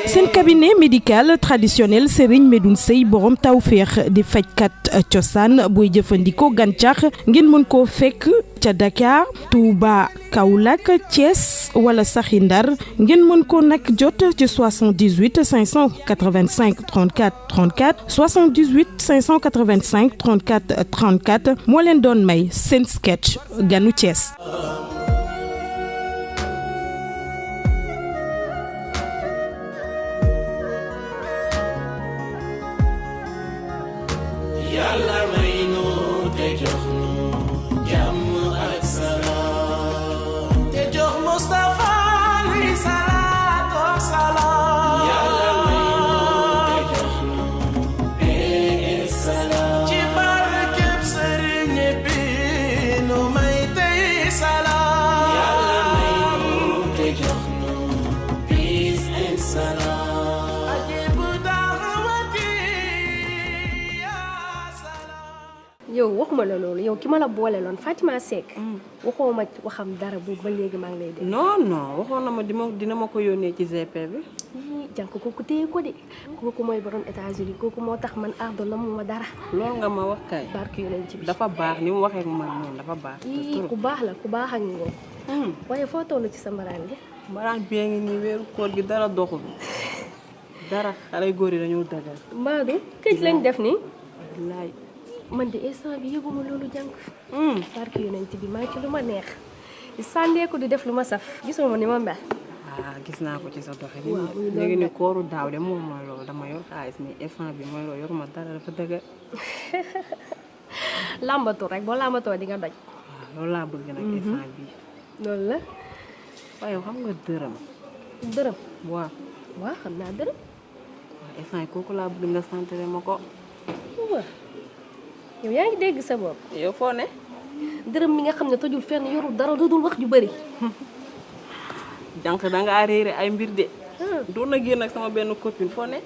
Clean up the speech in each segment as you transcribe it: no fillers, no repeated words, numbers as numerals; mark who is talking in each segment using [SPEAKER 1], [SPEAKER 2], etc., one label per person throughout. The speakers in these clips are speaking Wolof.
[SPEAKER 1] seen cabinet médical traditionnel Serigne Medoune Seye borom tawféex di fajkat cosaan booy jëfandikoo gàncax ngeen mën koo fekk ca Dakar Touba Kaolack Thiès wala saxi Ndar ngeen mën ko nag jot ci 78 585 34 34 78 585 34 34 moo leen doon may seen sketch ganu Thiès.
[SPEAKER 2] Yàlla may nu te jox nu jàmm ak salaam te jox Mustafa li salaatu wa salaam Yàlla may nu te jox nu paix et salaam ci barkeb Sëriñ bi nu may tey salaam Yàlla may nu te jox nu peace and salaam
[SPEAKER 3] yow waxuma la loolu yow ki ma la boole loon Fatima Seck waxoo ma waxam dara bu ba léegi maa ngi lay dégg.
[SPEAKER 4] non waxoon na ma dina ma ko yónnee ci GP bi.
[SPEAKER 3] jànk kooku téye ko de kooku mooy borom États-Unis kooku moo tax man ardo na mu ma dara.
[SPEAKER 4] loolu nga ma wax kay.
[SPEAKER 3] barke yonent bi
[SPEAKER 4] dafa baax ni mu waxee ak man noonu dafa baax.
[SPEAKER 3] ku baax la ku baax ak ngoo. waaye foo toll ci sa mbaraan gi.
[SPEAKER 4] mbaraan bi ngi nii weeru koor gi dara doxul dara xale góor yi dañoo dagal.
[SPEAKER 3] Mbadou këj lañ def nii.
[SPEAKER 4] wallaay.
[SPEAKER 3] man de instant bi yëguma loolu jànk barke yonent bi maa ci lu ma neex di sàndeeku di def lu ma saf gisuma ma ni ma mel.
[SPEAKER 4] gis naa ko ci sa doxe léegi ni kooru daaw de moom mooy loolu dama yor xaalis mais instant bi mooy loolu yoruma dara dafa dëgg.
[SPEAKER 3] làmbatu rek boo làmbatoo di nga doj.
[SPEAKER 4] loolu laa bëgg nag instant bi
[SPEAKER 3] loolu la.
[SPEAKER 4] waaye xam nga dërëm.
[SPEAKER 3] dërëm.
[SPEAKER 4] waaw
[SPEAKER 3] xam naa dërëm.
[SPEAKER 4] waaw instant yi kooku laa bëgg nga santere ma ko.
[SPEAKER 3] waaw yow yaa ngi dégg sa bopp.
[SPEAKER 4] yow foo ne.
[SPEAKER 3] dërëm mi nga xam ne tojul fenn yorul dara lu dul wax ju bëri.
[SPEAKER 4] jànq dangaa réere ay mbir de. doon na génn ak sama benn copine foo ne.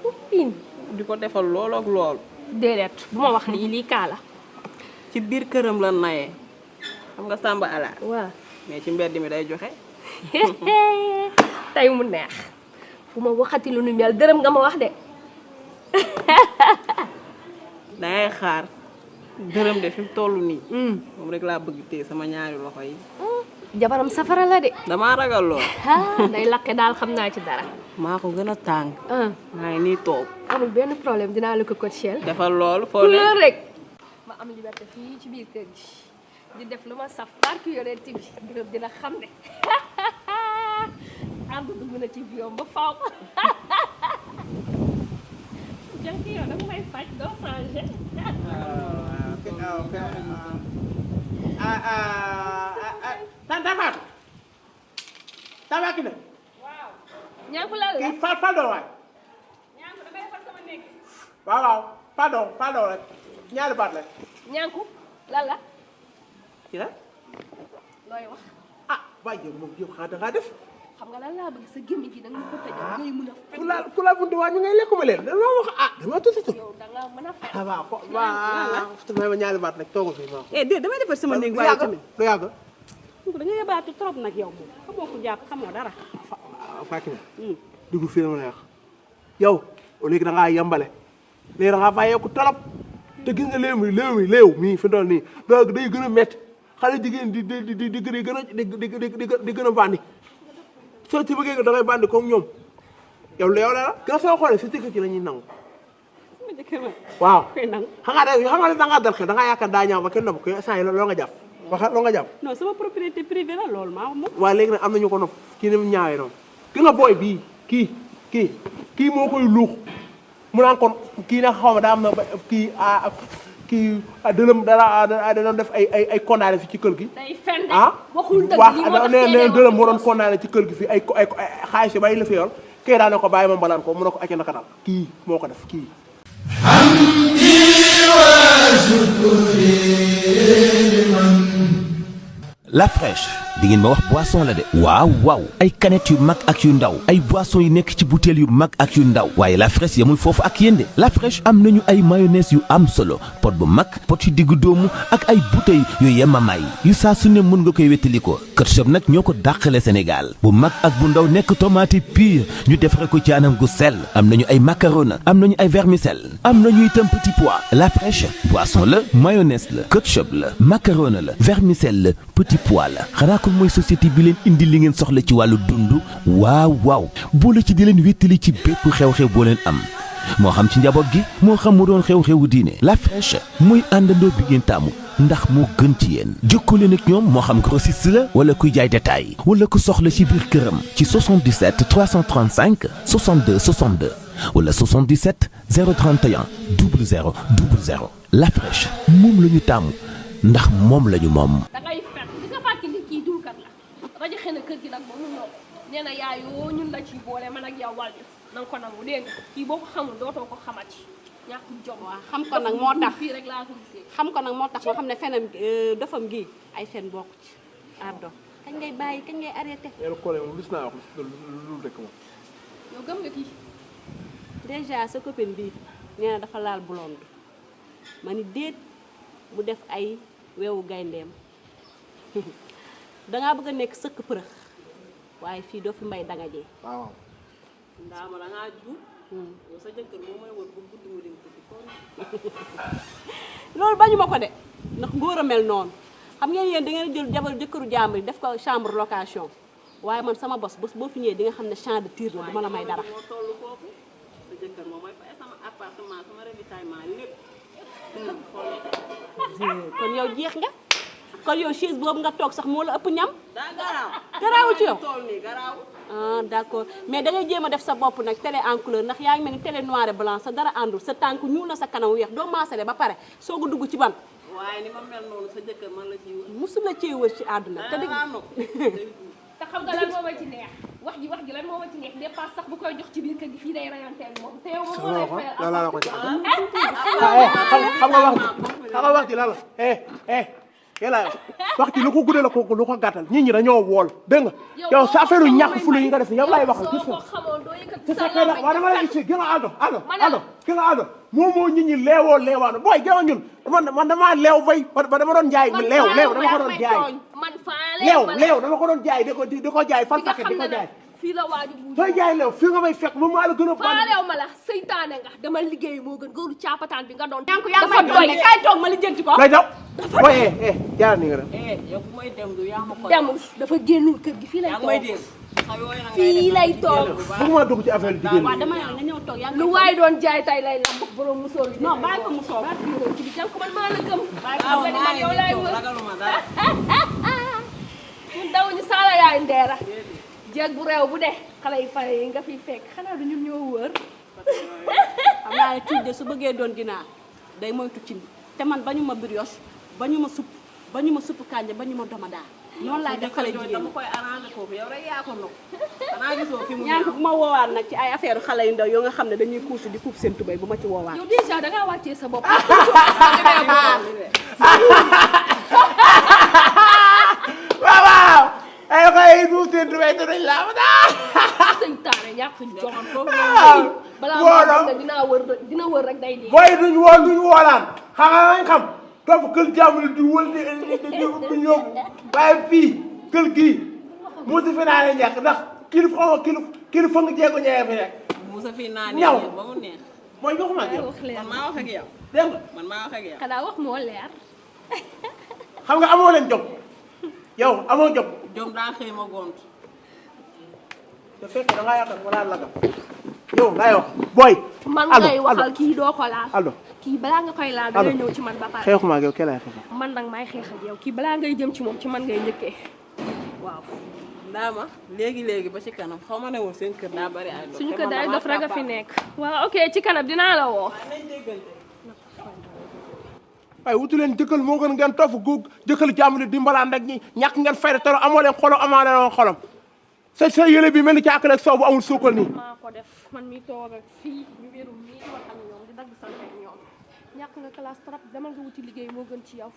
[SPEAKER 3] copine.
[SPEAKER 4] di ko defal loolu ak loolu.
[SPEAKER 3] déedéet bu ma wax lii kaa la.
[SPEAKER 4] ci biir këram la nayee xam nga Samba ala.
[SPEAKER 3] waaw
[SPEAKER 4] mais ci mbedd mi day joxe.
[SPEAKER 3] tey mu neex fu ma waxati lu nu mel dërëm nga ma wax de.
[SPEAKER 4] dangay xaar dërëm de fi mu toll nii. moom rek laa bëgg téye sama ñaari loxo yi.
[SPEAKER 3] jabaram safara la de.
[SPEAKER 4] damaa ragal lool.
[SPEAKER 3] day lakke daal xam naa ci dara.
[SPEAKER 4] maa ko gën a tàng. maa ngi nii toog.
[SPEAKER 3] amul benn problème dinaa la ko coachel.
[SPEAKER 4] defal loolu foo ne
[SPEAKER 3] rek. ma am liberté fii ci biir kër gi di def lu ma saf barke yonent bi dina xam ne ànd dugg na ci biom ba faaw. jànk yow nag may faj doo changé.
[SPEAKER 5] Tante Fatou. Tabakina.
[SPEAKER 3] waaw. ñàkk la la
[SPEAKER 5] kii Fado waay.
[SPEAKER 3] ñàkk damay defar sama néeg.
[SPEAKER 5] waaw Fado rek ñaari baat rek.
[SPEAKER 3] ñàkk lan la.
[SPEAKER 5] ci la.
[SPEAKER 3] looy wax.
[SPEAKER 5] waaye yow moom yow xanaa da ngaa def.
[SPEAKER 3] xam nga lan laa bëgg sa gémmiñ gi da nga ko tëjee ngay mën a fen.
[SPEAKER 5] ku la buntu waa ñu ngay lekkuma leen dama wax dama tuuti tuuti.
[SPEAKER 3] yow da nga mën a fen.
[SPEAKER 5] waaw ñaari baat rek toogal fii ma.
[SPEAKER 4] déedéet damay defar sama néeg waaye tamit.
[SPEAKER 5] du yàgg.
[SPEAKER 4] dañuy yabaatu trop nag yow moom xamoo ko jàpp xamoo dara.
[SPEAKER 5] Fatima. dugg fii la ma neex yow léegi da ngaa yembale léegi da ngaa bàyyeeku trop te gis nga léew mii fi doon nii day gën a métti xale jigéen di gën a bandi soo ci bëggee da ngay bandi comme ñoom yow la gën a soo xoolee si jëkkër ci la ñuy nangu.
[SPEAKER 4] sama jëkkër ma.
[SPEAKER 5] waaw
[SPEAKER 4] koy nangu.
[SPEAKER 5] xam nga da ngaa dal xel da ngaa yaakaar daa ñaaw ba kenn nopp ko instant yi loo nga jàpp loo nga jàpp.
[SPEAKER 4] non sama propriété privée la loolu maa moom.
[SPEAKER 5] waaw léegi nag am nañu ko nopp kii ni mu ñaawee noonu ki nga booy bii kii moo koy luux mu naan kon kii nag xaw ma daa am na kii dëlëm da doon def ay condamné fi ci kër gi.
[SPEAKER 3] day fen de waxul dëgg li moo tax
[SPEAKER 5] nee dëlëm moo doon condamné ci kër gi fi ay xaalis yi bay la fi yor kii daa ne ko bàyyi ma mbalaan ko mu ne ko acca naka dal kii moo ko def kii.
[SPEAKER 6] La Fraîche, di ngeen ma wax boisson la de waaw waaw ay canettes yu mag ak yu ndaw ay boissons yu nekk ci bouteilles yu mag ak yu ndaw waaye La Fraîche yamul foofu ak yéen de La Fraîche am nañu ay mayonnaise yu am solo pot bu mag pot yu diggu doomu ak ay bouteilles yu yemamaay yu saa su ne mën nga koy wettali ko ketchup nag ñoo ko dàqale Sénégal bu mag ak bu ndaw nekk tomate pure ñu defare ko ci anam gu sell am nañu ay macaroni am nañu ay vermicelle am nañu itam petit pois La Fraîche boisson la mayonnaise la ketchup la macaroni la vermicelle la petit pois la xanaa ko mooy société bi leen indi li ngeen soxla ci wàllu dund waaw waaw boole ci di leen wéttali ci bépp xew-xew boo leen am moo xam ci njaboot gi moo xam mu doon xew-xewu diine La Fraîche muy àndandoo bi ngeen taamu ndax moo gën ci yéen jokkoo leen ak ñoom moo xam grossiste la wala kuy jaay détail wala ku soxla ci biir këram ci 77 335 62 62 wala 77 031 00 00 La Fraîche moom la ñu taamu ndax moom la ñu moom.
[SPEAKER 3] da ngay fekk gis nga fàttali ni kii duulkat la rajo xëy na kër gi nag moom mu ñëw nee na yaayoo ñun la ciy boole man ak yow wàllu na nga ko nangu dégg nga kii boo ko xamul dootoo ko xamati ñàkk jom.
[SPEAKER 7] waaw xam ko nag moo tax
[SPEAKER 3] fii rek laa ko gisee.
[SPEAKER 7] xam ko nag moo tax moo xam ne fenam dofam gi ay fen bokk ci ardo kañ ngay bàyyi kañ ngay arrêté.
[SPEAKER 5] yàlla koolee moom gis naa wax lu rek moom.
[SPEAKER 3] yow gëm nga kii.
[SPEAKER 7] déjà sa copine bii nee na dafa laal blonde ma ni déet mu def ay weewu gayndeem dangaa bëgg a nekk sëkk përëx waaye fii doo fi mbay danga jee.
[SPEAKER 5] waaw.
[SPEAKER 4] ndaama da ngaa ju yow sa jëkkër moo may wër bu guddi mu dem tuddi ko
[SPEAKER 7] loolu bañu ma ko de ndax ngóor a mel noonu xam ngeen yéen da ngeen jël jabar jëkkëru jàmbur yi def ko chambre location waaye man sama bos boo fi ñëwee di nga xam ne champ de tir la du ma la may dara.
[SPEAKER 4] moo toll foofu sa jëkkër moo may fay sama appartement sama ravitaillement lépp
[SPEAKER 7] kon yow jeex nga kon yow chaise boobu nga toog sax moo la ëpp ñam.
[SPEAKER 4] daa garaaw
[SPEAKER 7] garaawul ci yow
[SPEAKER 4] toll nii garaaw
[SPEAKER 7] ah d'accord mais da ngay jéem a def sa bopp nag télé en couleur ndax yaa ngi mel ni télé noir et blanc sa dara àndul sa tànk ñuul na sa kanam weex doo maasale ba pare soog a dugg ci ban.
[SPEAKER 4] waaye ni ma mel noonu sa jëkkër man la ciy wër
[SPEAKER 7] musu la cee wër ci àdduna te dëgg
[SPEAKER 3] te xam nga lan moo ma ci neex wax ji lan moo ma ci neex dépasse sax bu koy jox ci biir kër gi fii day rayanteel moom te yow moom moo lay fayal.
[SPEAKER 5] la ko xam nga wax ji lan la yàlla wax ci lu ko guddee la ko lu ko gàttal nit ñi dañoo wool dégg nga yow sa affaire yu ñàkk fulu yi nga def yow lay wax gis nga te sa fay nag waaw dama lay gis gën a ado gën a ado moom moo nit ñi leewoo leewaano booy gën a ñun man damaa leew bay ba dama doon jaay leew dama ko doon jaay leew dama ko doon jaay di ko jaay fan paquet di ko jaay
[SPEAKER 3] fii la waaju bu
[SPEAKER 5] sooy jaay leew fii nga may fekk moom maa la gën a
[SPEAKER 3] faalew ma la seytaane nga dama liggéey moo gën góoru caapataan bi nga doon
[SPEAKER 7] dafa doy kay toog ma li jënti ko
[SPEAKER 5] lay daw booy jaar ni nga def
[SPEAKER 4] yow bu may dem du yaa ma ko
[SPEAKER 3] demul dafa génnul kër gi fii lay
[SPEAKER 4] yaa may
[SPEAKER 3] toog
[SPEAKER 4] dégg
[SPEAKER 3] fii lay toog
[SPEAKER 5] bëgguma dugg ci affaire jigéen
[SPEAKER 7] waaw dama ne nga ñëw toog yaa ngi
[SPEAKER 3] lu waay doon jaay tay lay lamb borom musóor bi
[SPEAKER 7] non bàyyi ko mu soog
[SPEAKER 3] ci bi jàng ko man maa la gëm
[SPEAKER 4] waaw
[SPEAKER 3] nga ni man yow laay wër
[SPEAKER 4] ragaluma dara
[SPEAKER 3] ñun daw ñu saala yaay ndeera jeeg bu réew bu de xale yi fay yi nga fiy fekk xanaa du ñun ñoo wër
[SPEAKER 7] xam naa ne tuuti de su bëggee doon ginaar day moytu cin te man bañu ma brioche bañu ma supp kànja bañu ma domadaa noonu laay def xale jigéen
[SPEAKER 4] dama koy arrangé foofu yow rek yaa ko nokk xanaa gisoo fi mu
[SPEAKER 7] ñaan bu ma woowaat nag ci ay affaire xale yu ndaw yoo nga xam ne dañuy kuusu di kuub seen tubéy bu ma ci woowaat
[SPEAKER 3] yow déjà da ngaa wàccee sa bopp
[SPEAKER 5] waaw ay xëy du seen tubéy te duñ laa
[SPEAKER 3] seytaane ñàkk jom
[SPEAKER 5] waaw
[SPEAKER 3] balaa moo xam ne dina wër rek day dee
[SPEAKER 5] booy duñ woolaan xam nga nañ xam topp kër jàmm di wël di ñëw waaye fii kër gii mu si fi naa ne ñàkk ndax kilifa xaw ma kilifa nga jeego ñëwee fi rek
[SPEAKER 4] Moussa fii naa
[SPEAKER 5] ñaw
[SPEAKER 4] ba mu neex
[SPEAKER 5] mooy joxuma ak yow
[SPEAKER 4] man maa wax ak yow
[SPEAKER 5] dégg nga
[SPEAKER 4] man maa wax ak yow
[SPEAKER 3] xanaa wax moo leer
[SPEAKER 5] xam nga amoo leen jom yow amoo jom
[SPEAKER 4] jom daa xëy ma gont
[SPEAKER 5] te fekk da ngaa yaakaar ma laal la gam yow laay wax booy
[SPEAKER 3] man ngay waxal kii doo ko laal
[SPEAKER 5] allo
[SPEAKER 3] kii balaa nga koy laal da ngay ñëw ci man ba pare
[SPEAKER 5] xeexuma ak yow kee laay xeexal
[SPEAKER 3] man nag maay xeex ak yow kii balaa ngay jëm ci moom ci man ngay njëkkee waaw
[SPEAKER 4] ndaama léegi ba ci kanam xaw ma ne woon seen kër daa bari ay dof
[SPEAKER 3] suñu kër daay dof rek a fi nekk waaw ok ci kanam dinaa la woo
[SPEAKER 5] waaye wutu leen jëkkal moo gën ngeen topp gu jëkkal jàmm di dimbalaan rek ñi ñàkk ngeen fayda te amoo leen xolam amoo leen xolam sa yële bi mel ni caakale ak soow bu amul suukal nii
[SPEAKER 3] maa ko def man mi toog ak fii ñu wéru mii di wax ak ñoom di dagg sant ak ñoom ñàkk nga classe trop demal nga wuti liggéey moo gën ci yow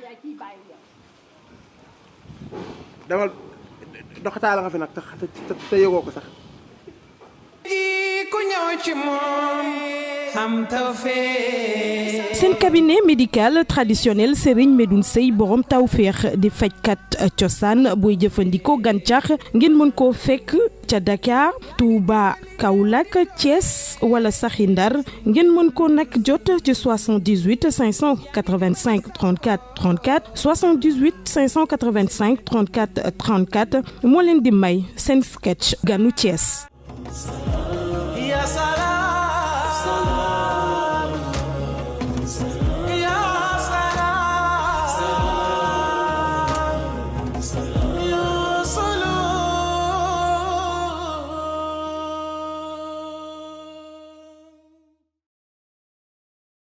[SPEAKER 3] yaay kii bàyyi yow
[SPEAKER 5] demal doxataa la nga fi nag te yëgoo ko sax.
[SPEAKER 1] seen cabinet médical traditionnel Serigne Medoune Seye borom tawféex di fajkat cosaan booy jëfandikoo gàncax ngeen mën koo fekk ca Dakar Touba Kaolack Thiès wala saxi Ndar ngeen mën ko nag jot ci 78 585 34 34 78 585 34 34 moo leen di may seen sketch ganu Thiès.
[SPEAKER 2] Ya